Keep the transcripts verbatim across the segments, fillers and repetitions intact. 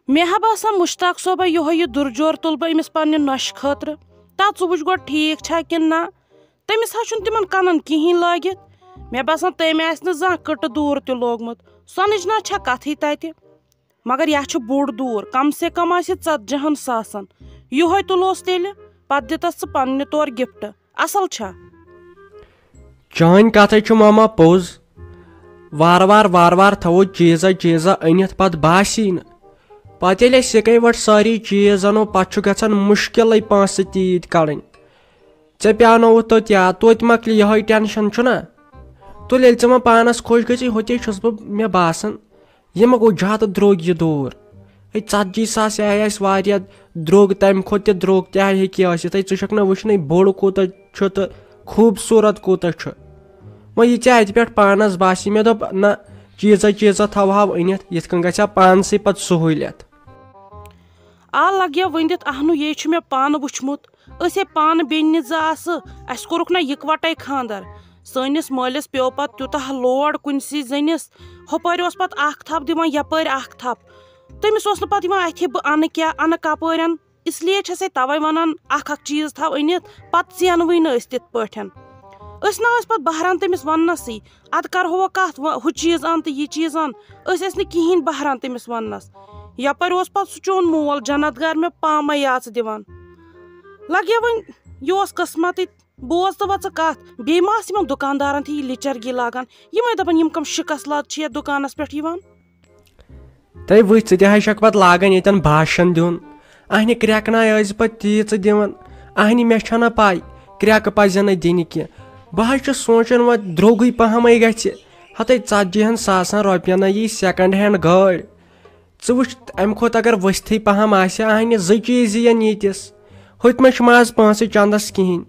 مےٚ ہا باسان مشتاق صٲبہ یِہوٚے یہِ دُرجور تُلہٕ بہٕ أمِس پننہِ نۄشہِ خٲطرٕ۔ تا ژٕ وٕچھ گۄڈٕ ٹھیٖک چھا کِنہٕ نہ۔ تٔمِس ہا چھُنہٕ تِمن کنن کِہیٖنۍ لٲگِتھ۔ مےٚ باسان تٔمۍ آسہِ نہٕ زانٛہہ کٕٹہٕ دوٗر تہِ لوگمُت۔ سۄنٕچ نہ چھا کتھٕے تتہِ۔ مگر یا چھُ بوٚڑ دوٗر، کم سے کم آسہِ ژتجی ہن ساسن۔ یِہوٚے تُلوس تیٚلہِ، پتہٕ دِتس ژٕ پننہِ طور gift۔ اصل چھا؟ چٲنۍ کتھے چھِ ماما پوٚز۔ وارٕ وارٕ وارٕ وارٕ تھاوو چیٖزا چیٖزا أنِتھ، پتہٕ باسی نہٕ۔ پتہٕ ییٚلہِ أسۍ یِکے وٹہٕ سٲری چیٖز انو، پتہٕ چھُ گژھان مُشکلٕے پونٛسہٕ تیٖتۍ کڑٕنۍ۔ ژےٚ پیٛانووُتھ توتہِ یاد، توتہِ مۄکلہِ یِہوٚے tension چھُنا؟ تُل ییٚلہِ ژٕ وۄنۍ پانس خۄش گژھی، ہوٚتے چھُس بہٕ، مےٚ باسان، یہِ ما گوٚو زیادٕ درٛوگ یہِ دور؟ ہے، ژتجی ساس یہِ آسہِ واریاہ درٛوگ، تمہِ کھۄتہٕ تہِ درٛوگ تہِ ہیٚکہِ یہِ ٲسِتھ۔ ہے، ژٕ چھُکھ نہ وٕچھنٕے بوٚڑ کوٗتاہ چھُ تہٕ خوٗبصوٗرت کوٗتاہ چھُ۔ وۄنۍ یہِ ژےٚ اتہِ پٮ۪ٹھ پانس باسی، مےٚ دوٚپ نہ، چیٖزا چیٖزا تھاوہاو أنِتھ، یِتھ کٔنۍ گژھِ ہا پانسٕے پتہٕ سہوٗلیت۔ آ، لگیا ؤنِتھ، اہنُو، یے چھُ مےٚ پانہٕ وُچھمُت۔ أسۍ ہے پانہٕ بیٚنہِ زٕ آسہٕ، اَسہِ کوٚرُکھ نہ یِکوَٹَے خانٛدر۔ سٲنِس مٲلِس پیوٚو پَتہٕ تیوٗتاہ load کُنسٕے زٔنِس۔ ہُپٲرۍ اوس پَتہٕ اَکھ تھَپھ دِوان، یَپٲرۍ اَکھ تھَپھ۔ تٔمِس اوس نہٕ پَتہٕ یِوان اَتھِ بہٕ اَنہٕ کیٛاہ، اَنہٕ کَپٲرٮ۪ن۔ اس لیے چھَسے تَوَے وَنان، اَکھ اَکھ چیٖز تھاو أنِتھ، پَتہٕ زینوٕے نہٕ أسۍ تِتھ پٲٹھۍ۔ أسۍ نہ ٲسۍ پَتہٕ بہران تٔمِس وَننَسٕے، اَدٕ کَرہو وۄنۍ کَتھ، وۄنۍ ہُہ چیٖز اَن تہٕ یہِ چیٖز اَن۔ أسۍ ٲسۍ نہٕ کِہیٖنۍ بہران تٔمِس وَننَس۔ یَپٲرۍ اوس پَتہٕ سُہ چون مول جنت گار مےٚ پامَے یاژٕ دِوان۔ لَگیا وۄنۍ یہِ اوس قٕسمَتٕے۔ بوز تہٕ وۄنۍ ژٕ کَتھ، بیٚیہِ ما آسہٕ یِمَن دُکاندارَن تہِ یہِ لِچَرگی لاگان؟ یِمَے دَپان یِم کَم شِکَس لَد چھِ یَتھ دُکانَس پٮ۪ٹھ یِوان۔ تَے وٕچھ، ژٕ تہِ ہا چھَکھ پَتہٕ لاگان ییٚتٮ۪ن بھاشَن دیُن۔ اَہنہِ کرٛٮ۪کہٕ نایہِ ٲسۍ پَتہٕ تیٖژٕ دِوان۔ اَہنہِ مےٚ چھَنہ پَے، کرٛٮ۪کہٕ پَزٮ۪ن نہٕ دِنہِ کینٛہہ۔ بہٕ حظ چھُس سونٛچان وۄنۍ درٛوگُے پَہمَے گژھِ۔ ہَتَے ژَتجی ہَن ساسَن رۄپیَن نہ یی second hand گٲڑۍ۔ ژٕ وٕچھ، اَمہِ کھۄتہٕ اگر ؤسۍتھٕے پَہَم آسہِ ہا، اَہنہِ زٕ چیٖز یِیَن ییٖتِس۔ ہُتہِ ما چھُ مَزٕ پونٛسہٕ چَندَس کِہیٖنۍ۔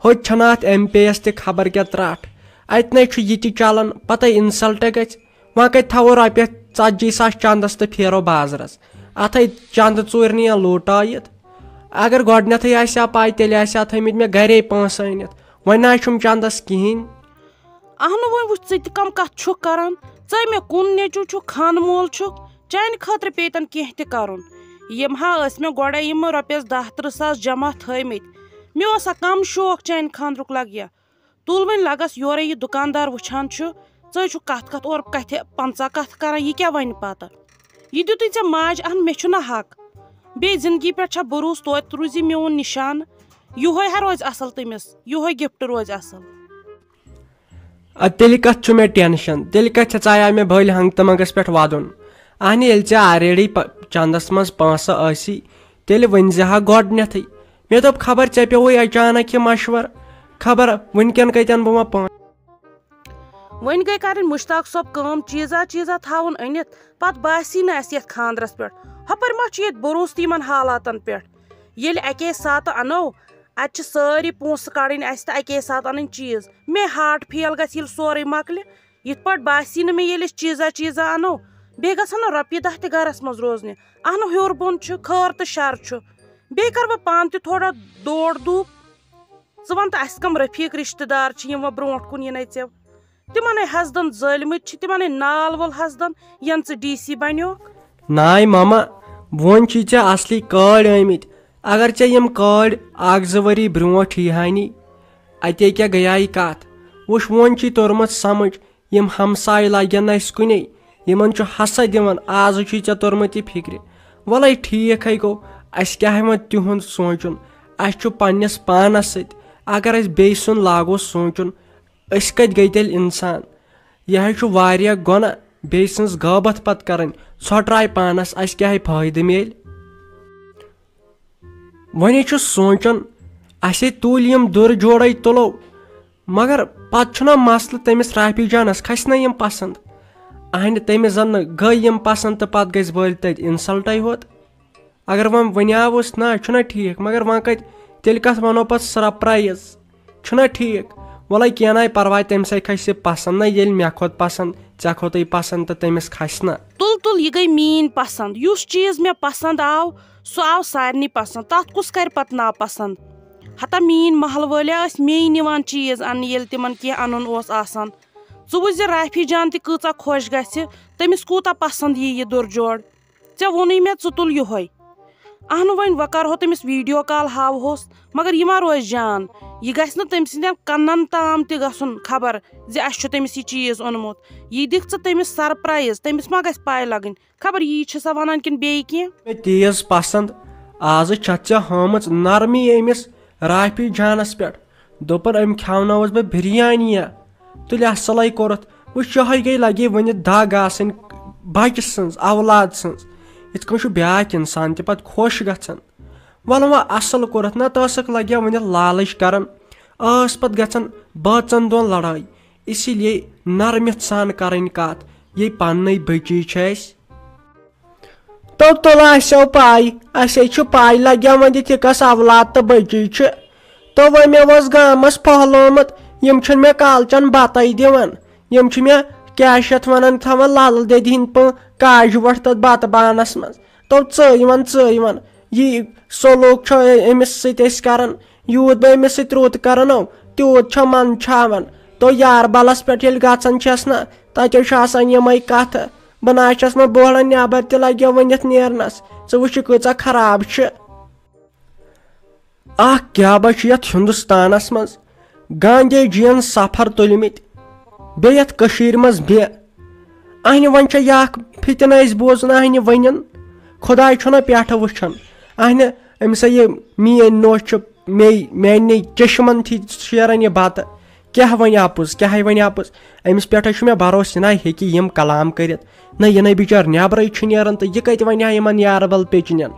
ہُتہِ چھَنہٕ اَتھ ایم پے یَس تہِ خبر کیٛاہ ترٛٹھ۔ اَتہِ نَے چھُ یہِ تہِ چَلان، پَتَے insult گژھِ۔ وۄنۍ کَتہِ تھاوو رۄپیَس ژَتجی ساس چَندَس تہٕ پھیرو بازرَس؟ اَتھَے چَندٕ ژوٗرِ نِیَن لوٗٹٲیِتھ۔ اگر گۄڈٕنٮ۪تھٕے آسہِ ہا پَے، تیٚلہِ آسہِ ہا تھٲیمٕتۍ مےٚ گَرے پونٛسہٕ أنِتھ۔ وۄنۍ نہ حظ چھُم چَندَس کِہیٖنۍ۔ اہنُو، وۄنۍ وٕچھ، ژٕ تہِ کَم کَتھ چھُکھ کَران؟ ژٕ ہے مےٚ کُن نیٚچوٗ چھُکھ، خانہٕ مول چھُکھ، چانہِ خٲطرٕ پیٚیہِ تَن کینٛہہ تہِ کَرُن۔ یِم ہا ٲسۍ مےٚ گۄڈَے یِم رۄپیَس دَہ تٕرٛہ ساس جمع تھٲیمٕتۍ۔ مےٚ اوس ہا کَم شوق چانہِ خانٛدرُک لَگیا۔ تُل وۄنۍ لَگَس یورَے، یہِ دُکاندار وٕچھان چھُ، ژٕ ہے چھُکھ کَتھ کَتھ اورٕ کَتھِ پنٛژاہ کَتھٕ کَران، یہِ کیٛاہ وَنہِ پَتہٕ؟ یہِ دیُتُے ژےٚ ماجہِ اَہَن، مےٚ چھُنہ حق۔ بیٚیہِ زِندگی پٮ۪ٹھ چھا بروسہٕ، توتہِ روٗزِ میون نِشان۔ یِہوٚے ہا روزِ اَصٕل تٔمِس، یِہوٚے gift روزِ اَصٕل۔ اَدٕ تیٚلہِ کَتھ چھُ مےٚ tension؟ تیٚلہِ کَتھ چھےٚ ژایہِ مےٚ بٔلۍ ہنٛگتہٕ منٛگَس پٮ۪ٹھ وَدُن؟ اَہنہِ، ییٚلہِ ژےٚ already پ-، چَندَس منٛز پونٛسہٕ ٲسی، تیٚلہِ ؤنۍ زِ ہا گۄڈٕنٮ۪تھٕے۔ مےٚ دوٚپ، خبر ژےٚ پیوٚوُے اچانک یہِ مَشوَر، خبر وٕنۍکٮ۪ن کَتٮ۪ن بہٕ وۄنۍ پونٛسہٕ۔ وۄنۍ گٔے کَرٕنۍ مُشتاق صٲب کٲم، چیٖزا چیٖزا تھاوُن أنِتھ، پَتہٕ باسی نہٕ اَسہِ یَتھ خانٛدرَس پٮ۪ٹھ۔ ہُپٲرۍ ما چھُ ییٚتہِ بروسہٕ تہِ یِمَن حالاتَن پٮ۪ٹھ؟ ییٚلہِ اَکے ساتہٕ اَنو، اَتہِ چھِ سٲری پونٛسہٕ کَڑٕنۍ اَسہِ تہٕ اَکے ساتہٕ اَنٕنۍ چیٖز۔ مےٚ heart fail گژھِ ییٚلہِ سورُے مۄکلہِ۔ یِتھ پٲٹھۍ باسی نہٕ مےٚ ییٚلہِ أسۍ چیٖزا چیٖزا اَنو، بیٚیہِ گژھن نہٕ رۄپیہِ دَہ تہِ گَرَس منٛز روزنہِ۔ اَنو ہیوٚر بۄن چھُ، خٲر تہٕ شَر چھُ۔ بیٚیہِ کَرٕ بہٕ پانہٕ تہِ تھوڑا دور دوٗپ۔ ژٕ وَن تہٕ، اَسہِ کَم رفیٖق رِشتہٕ دار چھِ یِم وۄنۍ برونٛٹھ کُن یِنَے ژےٚ؟ تِمَن ہے حسدَن ظٲلمٕتۍ چھِ، تِمَن ہے نال وول حسدَن، یَن ژٕ D C بَنیوکھ۔ ناے ماما، وۄنۍ چھِ ژےٚ اَصلی کٲڑۍ آمٕتۍ۔ اگر ژےٚ یِم کٲڑۍ اَکھ زٕ ؤری برونٛٹھ یی ہانی، اَتے کیٛاہ گٔیایہِ کَتھ؟ وٕچھ، وۄنۍ چھُے توٚرمُت سَمٕجھ، یِم ہمساے لگن نہٕ اَسہِ کُنے، یِمن چھُ حسد یِوان۔ آزٕ چھُے ژےٚ توٚرمُت یہِ فِکرِ۔ وَلَے ٹھیٖک ہے گوٚو، اَسہِ کیٛاہ ہے وۄنۍ تِہُنٛد سونٛچُن؟ اَسہِ چھُ پنٛنِس پانَس سۭتۍ۔ اگر أسۍ بیٚیہِ سُنٛد لاگو سونٛچُن، أسۍ کَتہِ گٔے تیٚلہِ اِنسان؟ یہِ ہے چھُ واریاہ گۄناہ بیٚیہِ سٕنٛز غٲبت پَتہٕ کَرٕنۍ۔ ژھۄٹراے پانَس، اَسہِ کیٛاہ ہے فٲیدٕ میلہِ؟ وۄنۍ چھُس سونٛچان، اَسے تُلۍ یِم دُر جوڑے تُلو، مگر پتہٕ چھُنہ مسلہٕ، تٔمِس رافی جانس کھسہِ نہ یِم پسنٛد۔ اہنہِ، تٔمِس زن نہٕ گٔے یِم پسنٛد تہٕ پتہٕ گژھِ بٔلۍ تتہِ انسلٹے ہوت۔ اگر وۄنۍ ؤنیاوُس، نہ، چھُنہ ٹھیٖک، مگر وۄنۍ کتہِ، تیٚلہِ کتھ ونو پتہٕ surprise؟ چھُنہ ٹھیٖک؟ وَلَے کینٛہہ نَے پرواے، تٔمِس ہے کھسہِ پسنٛد نہ، ییٚلہِ مےٚ کھوٚت پسنٛد، ژےٚ کھوٚتُے پسنٛد تہٕ تٔمِس کھسہِ نہ۔ تُل تُل، یہِ گٔے میٛٲنۍ پسنٛد۔ یُس چیٖز مےٚ پسنٛد آو، سُہ آو سارنٕے پسنٛد۔ تَتھ کُس کرِ پتہٕ ناپسنٛد؟ ہتا میٛٲنۍ محلہٕ وٲلۍ ٲسۍ مے نِوان چیٖز اَننہِ، ییٚلہِ تِمن کینٛہہ اَنُن اوس آسان۔ ژٕ وٕچھ زِ رافی جان تہِ کۭژاہ خۄش گژھِ، تٔمِس کوٗتاہ پسنٛد یی یہِ دُر جوڑ۔ ژےٚ ووٚنُے مےٚ، ژٕ تُل یِہوے۔ اہنُو، وۄنۍ وۄنۍ کرہو تٔمِس ویڈیو کال، ہاوہوس، مگر یہِ ما روزِ جان؟ یہِ گژھِ نہٕ تٔمۍ سٕنٛدٮ۪ن کنن تام تہِ گژھُن خبر زِ اسہِ چھُ تٔمِس یہِ چیٖز اوٚنمُت۔ یہِ دِکھ ژٕ تٔمِس سرپرایز، تٔمِس ما گژھِ پاے لگٕنۍ؟ خبر یی چھِ سا ونان کِنہٕ بیٚیہِ کینٛہہ۔ مےٚ تیز پسند، آزٕ چھتھ ژےٚ ہٲمٕژ نرمی أمِس رافی جانس پٮ۪ٹھ۔ دوٚپُن، أمۍ کھیاونٲوٕس بہٕ بریانی۔ تُلہِ اصلے کوٚرُتھ۔ وۄنۍ شہے گٔے، لگے وۄنہِ دگ آسٕنۍ بچہِ سٕنٛز، اولاد سٕنٛز۔ یِتھ کٔنۍ چھُ بیٛاکھ انسان تہِ پتہٕ خۄش گژھان۔ وَلہٕ وۄنۍ اصل کوٚرُتھ، نتہٕ ٲسٕکھ لگیا وۄنہِ لالٕچ کران۔ ٲس پتہٕ گژھان بٲژن دۄن لڑٲے۔ اسی لیے نرمِتھ سان کرٕنۍ کتھ، یے پننٕے بچی چھِ اسہِ۔ تو تُل، اسیو پاے، اسے چھُ پاے لگیا وۄنۍ تہِ کس اولاد تہٕ بچی چھِ۔ تو وۄنۍ مےٚ اوس گامس پھۄہلومُت، یِم چھِنہٕ مےٚ کالچن بتے دِوان۔ یِم چھِ مےٚ، کیٛاہ چھِ یتھ ونان، تھاوان للہٕ دٮ۪دِ ہٕنٛدۍ پٲٹھۍ کاجہِ وۄٹھ تتھ بتہٕ بانس منٛز۔ تو ژٲے وَن، ژٲے وَن، یہِ سلوٗک چھُ أمِس سۭتۍ أسۍ کران، یوٗت بہٕ أمِس سۭتۍ رُت کرنو، تیوٗت چھُ منٛدچھاوان۔ تو یاربلس پٮ۪ٹھ ییٚلہِ گژھان چھَس نہ، تَتہِ چھُ آسان یِمے کتھٕ۔ بہٕ نہ چھَس نہٕ بوہڑان نٮ۪بر تہِ لگیو ؤنِتھ نیرنس۔ ژٕ وٕچھ، یہِ کۭژاہ خراب چھِ۔ اکھ کیٛاہ با چھُ یتھ ہندوستانس منٛز گاندھی جین سفر تُلمٕتۍ، بیٚیہِ یتھ کٔشیٖرِ منٛز بیٚیہِ۔ اہنہِ وۄنۍ چھےٚ یہِ اکھ فتنہٕ أسۍ بوزان، اہنہِ ؤنِن خداے چھُنہ پٮ۪ٹھٕ وٕچھان۔ اہنہِ أمِس ہا یہِ میٲنۍ نوٚش چھِ، مے، میانہِ چشمن تھی شیران یہِ بتہٕ۔ کیٛاہ وَنہِ اَپُز، کیٛاہ وَنہِ اَپُز؟ أمِس پٮ۪ٹھ ہا چھُ مےٚ بھروسہٕ، یہِ نہ ہیٚکہِ یِم کلام کٔرِتھ۔ نہ، یہِ نَے بِچار نٮ۪برٕے چھُ نیران، تہٕ یہِ کَتہِ وَنہِ ہا یِمن یاربل پیچنٮ۪ن؟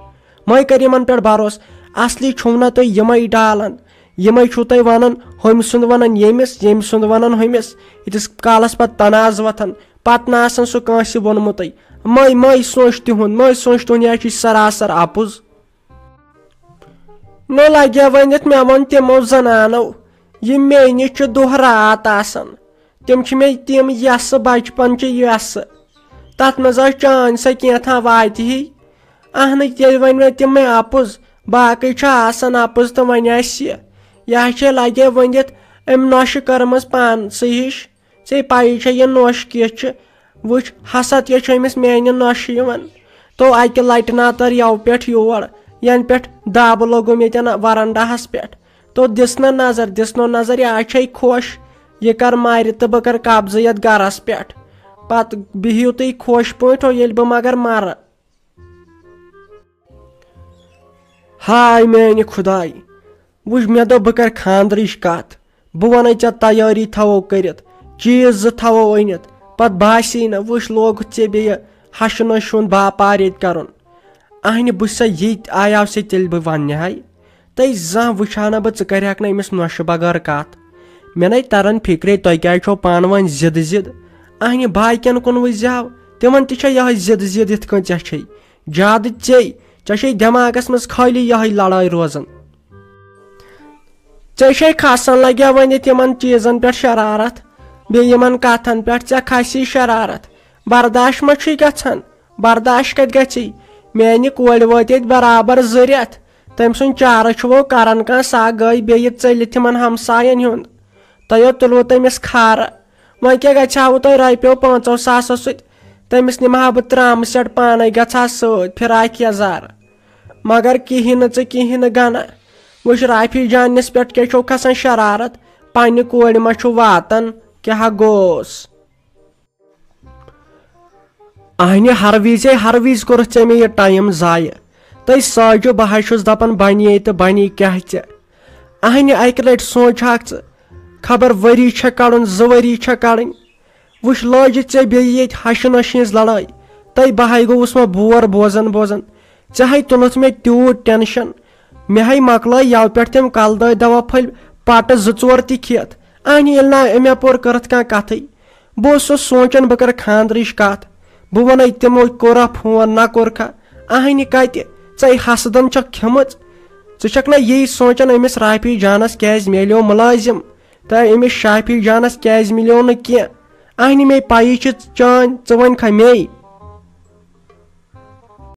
مَے کَرِ یِمن پٮ۪ٹھ بھروسہٕ۔ اصلی چھُو نہ تُہۍ یِمَے ڈالان، یِمَے چھُو تُہۍ وَنان، ہُمۍ سُنٛد وَنان ییٚمِس، ییٚمۍ سُنٛد وَنان ہُمِس۔ ییٖتِس کالَس پَتہٕ تنازٕ وۄتھان، پَتہٕ نہ آسان سُہ کٲنٛسہِ ووٚنمُتٕے۔ مَے، مَے سونٛچ تِہُنٛد، مَے سونٛچ تُہُنٛد، یہِ ہا چھُ سراسر اَپُز۔ نو لگیا ؤنِتھ، مےٚ ووٚن تِمو زنانو، یِم مے نِش چھِ دۄہ راتھ آسان، تِم چھِ مےٚ تِم یَسہٕ، بچپن چہِ یَسہٕ۔ تتھ منٛز ٲس چٲنۍ سۄ کینٛژھا واتہِ ہی۔ اہنٕے، تیٚلہِ ؤنۍ مےٚ تِمے اپُز، باقٕے چھُ آسان اپُز تہٕ وۄنۍ آسہِ یہِ۔ یہِ ہا چھے لگے ؤنِتھ أمۍ نۄشہِ کٔرمٕژ پانسٕے ہِش۔ ژےٚ پَیی چھےٚ یہِ نوٚش کِژھ چھِ۔ وٕچھ، حسد کیٛاہ چھُ أمِس میٛانہِ نۄشہِ یِوان۔ تو اَکہِ لَٹہِ نہ تٔر یَوٕ پٮ۪ٹھ یور، یَنہٕ پٮ۪ٹھ دَب لوٚگُم ییٚتٮ۪ن وَرَنڈاہَس پٮ۪ٹھ۔ تو دِژ نہ نظر، دِژ نو نظر، یہِ آز چھے خۄش، یہِ کَر مارِ تہٕ بہٕ کَرٕ قبضہٕ یَتھ گَرَس پٮ۪ٹھ۔ پَتہٕ بِہِو تُہۍ خۄش پٲٹھۍ ہو، ییٚلہِ بہٕ مگر مَرٕ۔ ہاے میانہِ خداے، وٕچھ، مےٚ دوٚپ بہٕ کرٕ خاندرٕچ کتھ، بہٕ ونَے ژےٚ تیٲری تھاوو کٔرِتھ، چیٖز زٕ تھاوو أنِتھ، پتہٕ باسی نہٕ، وٕچھ، لوگُتھ ژےٚ بیٚیہِ ہشہِ نۄشہِ ہُنٛد باپار ییٚتہِ کرُن۔ اہنہِ، بہٕ چھُسا ییٚتہِ آیاو ژےٚ تیٚلہِ بہٕ وننہِ ہاے؟ تہٕ زانٛہہ وٕچھِ ہا نہٕ بہٕ ژٕ کرِہکھ نہٕ أمِس نۄشہِ بغٲر کتھ۔ مےٚ نے تران فکرے تۄہہِ کیازِ چھو پانہٕ ؤنۍ ضد ضد۔ اہنہِ، باقین کُن وٕچھزِ ہاو، تِمن تہِ چھےٚ یہے ضد ضد یِتھ کٔنۍ ژےٚ چھے۔ زیادٕ ژے، ژےٚ چھے دٮ۪ماغس منٛز خٲلی یہے لڑٲے روزان۔ ژےٚ چھے کھسان لگیا وۄنۍ تِمن چیٖزن پٮ۪ٹھ شرارت، بیٚیہِ یِمن کتھن پٮ۪ٹھ ژےٚ کھسی شرارت۔ برداش ما چھُے گژھان؟ برداش کتہِ گژھی؟ میانہِ کورِ وٲتۍ ییٚتہِ برابر زٕ رٮ۪تھ، تٔمۍ سُنٛد چارٕ چھُ وۄنۍ کران کانٛہہ، سۄ گٔے بیٚیہِ ژٔلِتھ تِمن ہمساین ہُنٛد۔ تۄہہِ تُلوٕ تٔمِس کھارٕ۔ وۄنۍ کیٛاہ گژھِ ہاوٕ تۄہہِ رۄپیو پانٛژو ساسو سۭتۍ؟ تٔمِس نِمہٕ ہا بہٕ ترٛامہٕ سیٹ پانے، گژھٕ ہا سۭتۍ فراق یزار۔ مگر کِہیٖنۍ نہٕ ژٕ، کِہیٖنۍ نہٕ گنہ۔ وٕچھ، رافی جانس پٮ۪ٹھ کیٛاہ چھو کھسان شرارت؟ پننہِ کورِ ما چھُو واتان؟ کیٛاہ گوس؟ اہنہِ، ہر وِزے، ہر وِزِ کوٚرُتھ ژےٚ مےٚ یہِ ٹایم ضایع۔ تٔے ساجو، بہٕ ہا چھُس دپان بنے تہٕ بنے کیٛاہ ژےٚ؟ اہنہِ، اکہِ لٹہِ سونٛچ ہاکھ ژٕ، خبر ؤری چھےٚ کڑُن، زٕ ؤری چھےٚ کڑٕنۍ۔ وٕچھ، لٲجِتھ ژےٚ بیٚیہِ ییٚتہِ ہشہِ نۄشہِ ہِنٛز لڑٲے۔ تٔے بہٕ ہاے گوٚوُس وۄنۍ بور بوزان بوزان۔ ژےٚ ہاے تُلُتھ مےٚ تیوٗت ٹینشن۔ مےٚ ہاے مۄکلٲے یَوٕ پٮ۪ٹھ تِم کلہٕ دٲدۍ دوا پھٔلۍ پٹہٕ زٕ ژور تہِ کھٮ۪تھ۔ اہنہِ، ییٚلہِ نہٕ أمۍ اپور کٔرٕتھ کانٛہہ کتھٕے۔ بہٕ اوسُس سونٛچان بہٕ کرٕ خانٛدرٕچ کتھ۔ بہٕ ونے تِمو کوٚرا فون نہ کوٚرکھا۔ اہنہِ کتہِ؟ ژے حسدن چھکھ کھیمٕژ۔ ژٕ چھکھ نہ یی سونٛچان أمِس رافی جانس کیازِ میلیو مُلٲزِم تہٕ أمِس شافی جانس کیازِ ملیو نہٕ کینٛہہ؟ اہنہِ، مے پَیی چھِ چٲنۍ، ژٕ ؤنۍ کھا مے؟